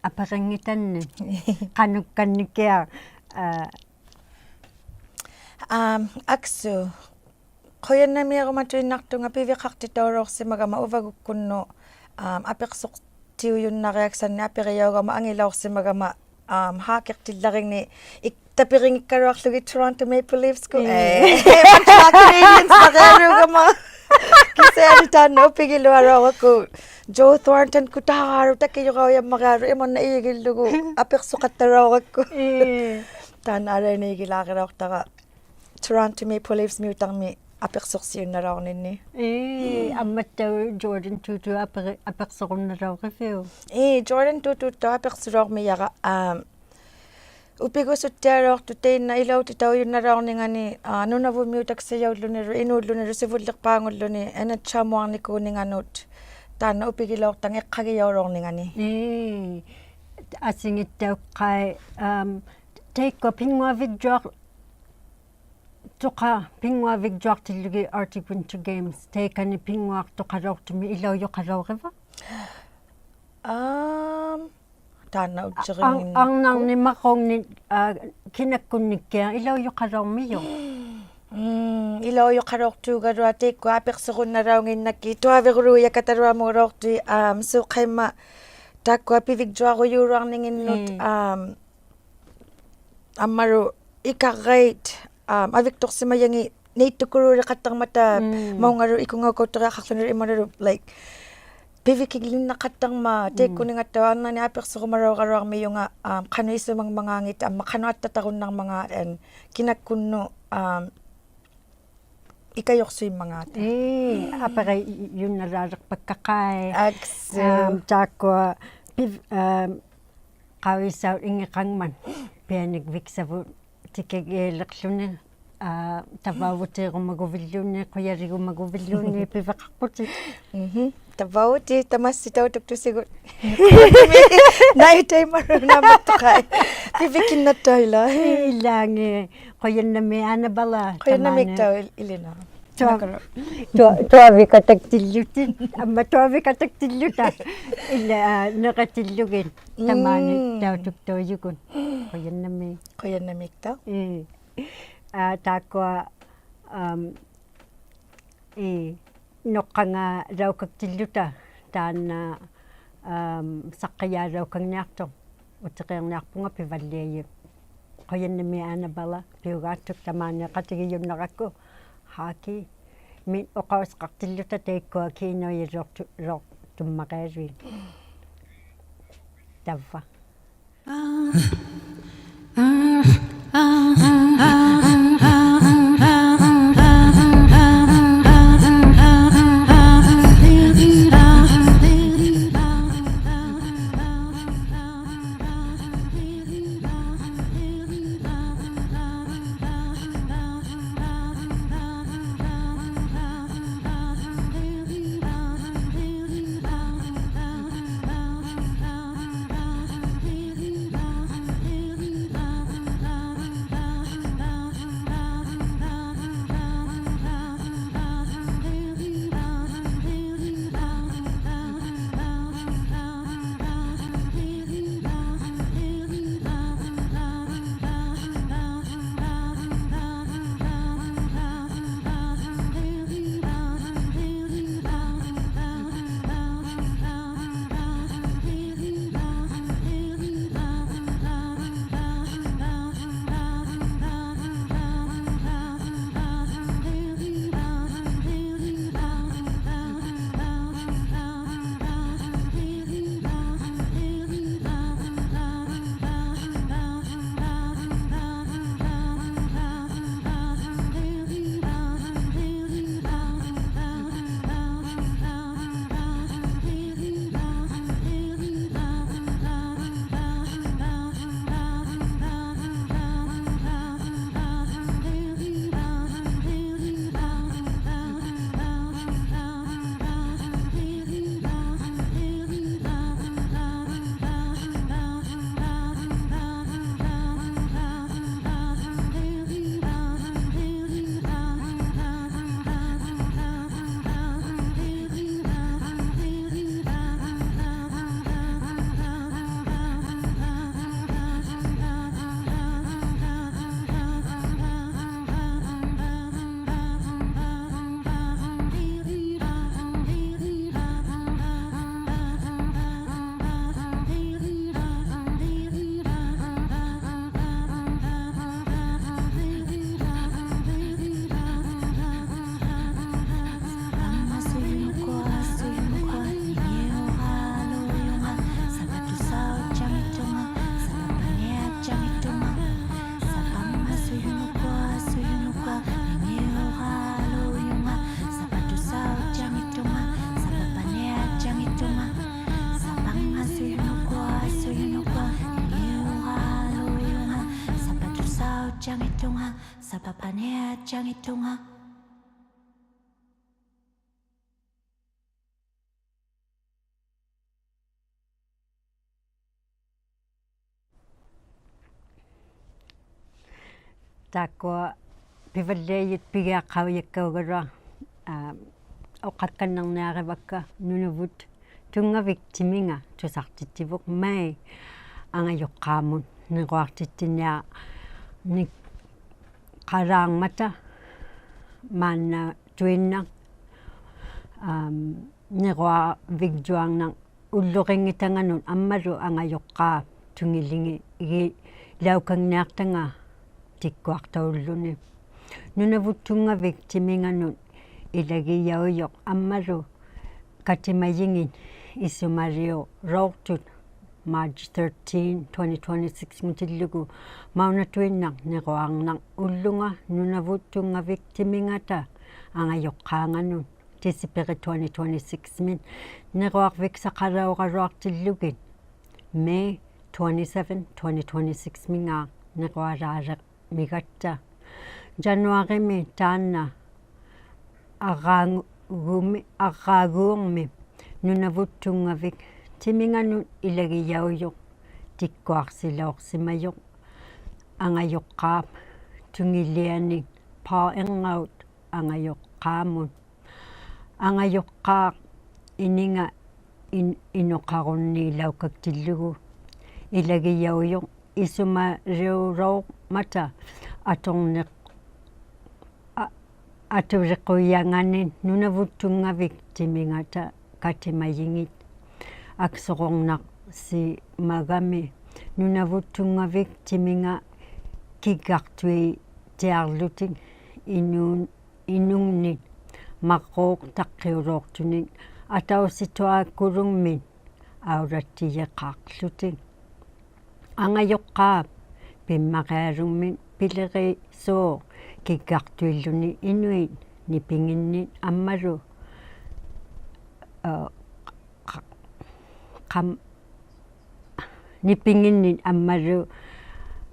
apirinngitannit qanukkannikiaq, a, am, aksu. Qujannamiarumatuinnaqtunga piviqaqtitaulauqsimagama uvagukkunnut, am, apiqsuqtiujunnariaksannik apirijaugama angilauqsimagama, am, hockey-qtillaringni ik-, tapirinngikkaluaqługit Toronto Maple Leafs-kut. Mm. Ee, Montreal Canadiens-marialuugama. Kisiani taanna upigilualaurakku Joe Thornton-kut taaraalu takijuraujammarialu imanna ijigillugu apiqsuqattalaurakku. Mm. Taanna alianaigilaaqilauqtara Toronto Maple Leafs-miutarmi apiqsuqsiunnalauqninni. Ii, ammattauq Jordin Tootoo apiq-, apiqsurunnalauriviuk? Ii, Jordin Tootoo-ttauq apiqsulauqmijara, am, upigusuttialauqtut tainna ilautitaujunnalauqningani, a, Nunavummiutaksajaullunilu, inuullunilu, sivulliqpaangulluni, N H L-muarnikuuninganut, ᑖᓐᓇ ᐅᐱᒋᓚᐅᖅᑕᖓ ᐃᖅᑲᒋᔭᐅᓚᐅᕐᓂᖓᓂ. ᐄ, ᐊᓯᖏᑦᑕᐅᖅᑲᐃ, ᐊᒻ, ᑕᐃᒃᑯᐊ ᐱᙳᐊᕕᒡᔪᐊᖅ- ᑐᖃ ᐱᙳᐊᕕᒡᔪᐊᖅᑎᓪᓗᒋᑦ Arctic Winter Games, ᑕᐃᑲᓂ ᐱᙳᐊᖅᑐᖃᓚᐅᖅᑐᒥ ᐃᓚᐅᔪᖃᓚᐅᕆᕙ? ᐋᒻ, ᑖᓐᓇ ᐅ-, ᐅᔾᔨᕆᖏᓐ-, ᐊᕐᓇᕐᓂᒃ ᒪᕐᕉᖕᓂᒃ, ᐋ, ᑭᓇᒃᑯᓐᓂᒃᑭᐊᖅ ᐃᓚᐅᔪᖃᓚᐅᕐᒥᔪᖅ. ᒻ, ᐃᓚᐅᔪᖃᓚᐅᖅᑑᒐᓗᐊᖅ ᑕᐃᒃᑯᐊ ᐊᐱᖅᓱᕈᓐᓇᓚᐅᙱᓐᓇᒃᑭᑦ ᑐᐊᕕᕈᓘᔭᖃᑕᓗᐊᒧᓚᐅᖅᑐᐃᑦ, ᐊᒻ, ᓲᖃᐃᒻᒪ ᑖᒃᑯᐊ ᐱᕕᒡᔪᐊᕈᔫᓗᐊᕐᓂᖏᓐᓄᑦ, ᒻ. ᐊᒻ, ᐊᒻᒪᓗ ᐃᑲᕐᕋᐃᑦ, ᐊᒻ, ᐊᕕᒃᑐᖅᓯᒪᔭᖏᑦ ᓇᐃᑦᑐᑯᓘᓕᖃᑦᑕᕐᒪᑕ, ᒻ. ᒪᐅᖓᓗ ᐃᑯᖓᐅᑲᐅᑦᑕᕆᐊᖃᖅᖢᓂ ᐃᒪᓗ, like, ᐱᕕᑭᒡᓕᓐᓇᖃᑦᑕᕐᒪᑦ, ᒻ. ᑕᐃᒃᑯᓂᖓᑦᑕᐅᖅ ᐊᕐᓇᓂ ᐊᐱᖅᓱᕈᒪᓚᐅᕋᓗᐊᕐᒥᔪᖓ, ᐊᒻ, ᖃᓄᐃᓱᒪᖕᒪᖔᖏᑦ, ᐊᒻᒪ ᖃᓄᐊᑦᑕᑕᕈᓐᓇᕐᒪᖔᑦ, ᐊᓐ, ᑭᓇᒃᑯᓐᓄᑦ, ᐊᒻ, ᐃᑲᔪᖅᓱᐃᒻᒪᖔᑕ. ᐄ, ᐊᐱᕆᔪᓐᓇᓛᓕᖅᐸᒃᑲᖃᐃ. ᐊᒃᓱ. ᐊᒻ, ᑖᒃᑯᐊ ᐱᕝ-, ᐊᒻ, ᖃᐅᔨᓴᐅᑦ ᐃᖏᕐᖓᖕᒪᑦ ᐱᐊᓂᒡᕕᒃᓴᕗᑦ ᑎᑭᒌᓕᖅᖢᓂ, ᐋ, ᑕᕝᕙᐅᕗᑏᕈᒪᒍᕕᓪᓘᓐᓃᑦ, ᖁᔭᕆᒍᒪᒍᕕᓪᓘᓐᓃᑦ ᐱᕕᖃᖅᐳᑎᑦ. ᒻᕼᒻ. ᑕᕝᕙᐅᕗᑎᑦ, ᑕᒪᔅᓯ ᑕᐅᑐᒃᑐᓯᒍᑦ. ᓇᐃ ᑕᐃᒪᕈᓐᓇᒪᑐᖃᐃ. ᐱᕕᑭᓐᓇᑦᑕᐅᖅ ᐃᓛ. ᐃᓛᖏ, ᖁᔭᓐᓇᒦᒃ ᐊᓇ ᐸᓚ. ᖁᔭᓐᓇᒦᒃ ᑕᒫᓂ. ᑕᐅᖅ ᐃᓕᓇ. ᑐᐊ-, ᓇᑯᓗ. ᑐᐊ-, ᑐᐊᕕᑲᑕᒃᑎᓪᓗᑎᑦ. ᐊᒻᒪ ᑐᐊᕕᑲᑕᒃᑎᓪᓗᑕ. ᐃᓛ, ᐋ, ᓂᕿᑎᓪᓗᒋᑦ. ᑕᒫᓂ ᒻᒻ. ᑕᐅᑐᒃᑐᐃᔪᒍᑦ. ᖁᔭᓐᓇᒦᒃ. ᖁᔭᓐᓇᒦᒃᑕᐅᖅ. ᐄ. ᐋ, ᑖᒃᑯᐊ, ᐊᒻ, ᐄ, ᓄᖅᑲᖓᓚᐅᑲᒃᑎᓪᓗᑕ ᑖᓐᓇ, ᐊᒻ, ᓴᖅᑭᔮᓚᐅᑲᖕᓂᐊᖅᑐᖅ, ᐅᑎᕆᓂᐊᖅᐳᖓ ᐱᕙᓪᓕᐊᔪᑦ. ᖁᔭᓐᓇᒦᒃ ᐊᓇ ᐸᓚ, ᐱᐅᒑᑦᑐᖅ ᑕᒫᓂ ᖃᑎᒋᔪᓐᓇᕋᒃᑯ, ᕼᐋᑭ, ᒥᓐ ᐅᖃᐅᓯᖃᖅᑎᓪᓗᑕ ᑕᐃᒃᑯᐊ ᑮᓇᐅᔭᓚᐅᖅᑐ-, ᓚᐅᖅᑐᒻᒪᕆᐊᓗᐃᑦ. ᑕᕝᕙ. ᑖᒃᑯᐊ ᐱᕙᓪᓕᐊᔪᑦ ᐱᒋᐊᖅᑲᐅᔭᒃᑲᐅᒐᓗᐊᖅ, ᐋ, ᐅᖃᒃᑲᓐᓂᕐᓂᐊᕆᕙᒃᑲ ᓄᓇᕗᑦ ᑐᙵᕕᒃ ᑎᒥᖓ ᑐᓴᖅᑎᑦᑎᕗᖅ May ᐊᖓᔪᖅᑳᒧᑦ ᓂᕈᐊᖅᑎᑦᑎᓂᐊᕐᓂᖃᓛᕐᒪᑕ ᒫᓐᓇᑐᐃᓐᓇᖅ, ᐋᒻ, ᓂᕈᐊᕕᒡᔪᐊᕐᓇᖅ ᐅᓪᓗᕆᙱᑕᖓᓄᑦ ᐊᒻᒪᓗ ᐊᖓᔪᖅᑳᑉ ᑐᖏᓕᖏ-, ᖏᓚᐅᑲᖕᓂᐊᖅᑕᖓ ᑎᒃᑯᐊᖅᑕᐅᓪᓗᓂ. ᓄᓇᕗᑦ ᑐᙵᕕᒃ ᑎᒥᖓᓄᑦ ᐃᓚᒋᔭᐅᔪᖅ ᐊᒻᒪᓗ ᑲᑎᒪᔨᖏᑦ ᐃᓱᒪᓕᐅᕋᐅᖅᑐᑦ March thirteen, twenty twenty-six-ᖑᑎᓪᓗᒍ ᒪᐅᓇᑐᐃᓐᓇᖅ ᓂᕈᐊᕐᓇᖅ ᐅᓪᓗᖓ ᓄᓇᕗᑦ ᑐᙵᕕᒃ ᑎᒥᖓᑕ ᐊᖓᔪᖅᑳᖓᓄᑦ ᑎᓯᐱᕆ twenty twenty-six-ᒥᑦ ᓂᕈᐊᕐᕕᒃᓴᖃᓚᐅᕋᓗᐊᖅᑎᓪᓗᒋᑦ May twenty-seven, twenty twenty-six-ᒥᖔᖅ ᓂᕈᐊᓛᓕᕐᒥᒐᑦᑕ. January-ᒥ ᑖᓐᓇ ᐊᕐᕌᒍ-, ᐊᕐᕌᒎᕐᒥ ᓄᓇᕗᑦ ᑐᙵᕕᒃ ᑎᒥᖓᓄᑦ ᐃᓚᒋᔭᐅᔪᖅ ᑎᒃᑯᐊᖅᓯᓚᐅᖅᓯᒪᔪᖅ ᐊᖓᔪᖅᑳᑉ ᑐᖏᓕᐊᓂᒃ ᐹᕐᕋᐅᑦ ᐊᖓᔪᖅᑳᒧᑦ. ᐊᖓᔪᖅᑳᖅ ᐃᓂᖓ ᐃᓐ-, ᐃᓄᖃᕈᓐᓃᓚᐅᑲᒃᑎᓪᓗᒍ ᐃᓚᒋᔭᐅᔪᖅ ᐃᓱᒪᓕᐅᕋᐅᕐᒪᑕ ᐊᑐᕐᓂᖅ-, ᐊ-, ᐊᑐᕆᖁᔭᖓᓂᒃ ᓄᓇᕗᑦ ᑐᙵᕕᒃ ᑎᒥᖓᑕ ᑲᑎᒪᔨᖏᑦ ᐊᒃᓱᕈᕐᓇᖅᓯᒪᒐᒥ ᓄᓇᕗᑦ ᑐᙵᕕᒃ ᑎᒥᖓ ᑭᒡᒐᖅᑐᐃᑦᑎᐊᕐᓗᑎᒃ ᐃᓄᓐ-, ᐃᓄᖕᓂᒃ ᒪᕐᕉᒃ ᑕᖅᑭᐅᓚᐅᖅᑐᓂᒃ ᐊᑕᐅᓯᑐᐊᑯᓗᖕᒥᒃ ᐊᐅᓚᑦᑎᔨᖃᕐᓗᑎᒃ. ᐊᖓᔪᖅᑳᑉ ᐱᒻᒪᕆᐊᓗᖕᒥᒃ ᐱᓕᕆᓲᖅ ᑭᒡᒐᖅᑐᐃᓪᓗᓂ ᐃᓄᐃᑦ ᓂᐱᖏᓐᓂᒃ ᐊᒻᒪᓗ, ᐋ, ᖃ-, ᖃᒻ-, ᓂᐱᖏᓐᓂᒃ ᐊᒻᒪᓗ,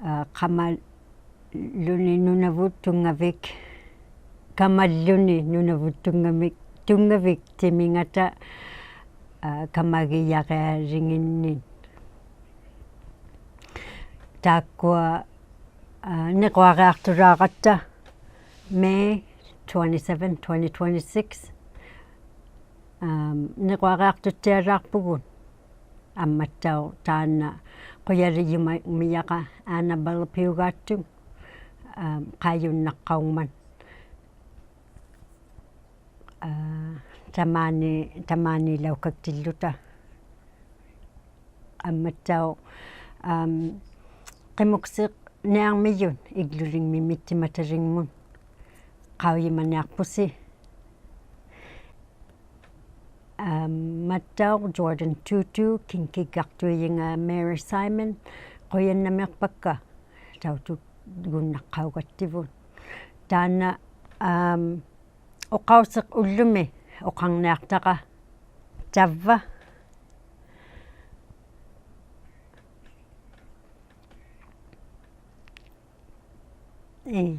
ᐋ, ᑲᒪᓪᓗᓂ ᓄᓇᕗᑦ ᑐᙵᕕᒃ, ᑲᒪᓪᓗᓂ ᓄᓇᕗᑦ ᑐᙵᕕᒃ, ᑐᙵᕕᒃ ᑎᒥᖓᑕ, ᐋ, ᑲᒪᒋᔭᕆᐊᓕᖏᓐᓂᒃ. ᑖᒃᑯᐊ, ᐋ, ᓂᕈᐊᕆᐊᖅᑐᓛᕋᑦᑕ May twenty-seven, twenty twenty-six. ᐋᒻ, ᓂᕈᐊᕆᐊᖅᑐᑦᑎᐊᓛᖅᐳᒍᑦ ᐊᒻᒪᑦᑕᐅᖅ ᑖᓐᓇ ᖁᔭᓕᔪᒪᖕᒥᔭᕋ Annabelle ᐱᐅᒑᑦᑐᒃ, ᐋᒻ, ᖃᐃᔪᓐᓇᖅᑲᐅᖕᒪᑦ, ᐋ, ᑕᒫᓂ, ᑕᒫᓃᓚᐅᑲᒃᑎᓪᓗᑕ. ᐊᒻᒪᑦᑕᐅᖅ, ᐋᒻ, ᕿᒧᒃᓯᕐᓂᐊᕐᒥᔪᑦ ᐃᒡᓗᓕᖕᒥᑦ ᒥᑦᑎᒪᑕᓕᖕᒧᑦ ᖃᐅᔨᒪᓂᐊᖅᐳᓯ. ᐊᒻᒪᑦᑕᐅᖅ Jordan Tutu, ᑭᖕ ᑭᒡᒐᖅᑐᐃᔨᖓ Mary Simon, ᖁᔭᓐᓇᒦᖅᐸᒃᑲ ᑕᐅᑐᒍᓐᓇᖅᑲᐅᒐᑦᑎᕗᑦ. ᑖᓐᓇ, ᐋᒻ, ᐅᖃᐅᓯᖅ ᐅᓪᓗᒥ ᐅᖃᕐᓂᐊᖅᑕᕋ ᑕᕝᕙ. ᐄ.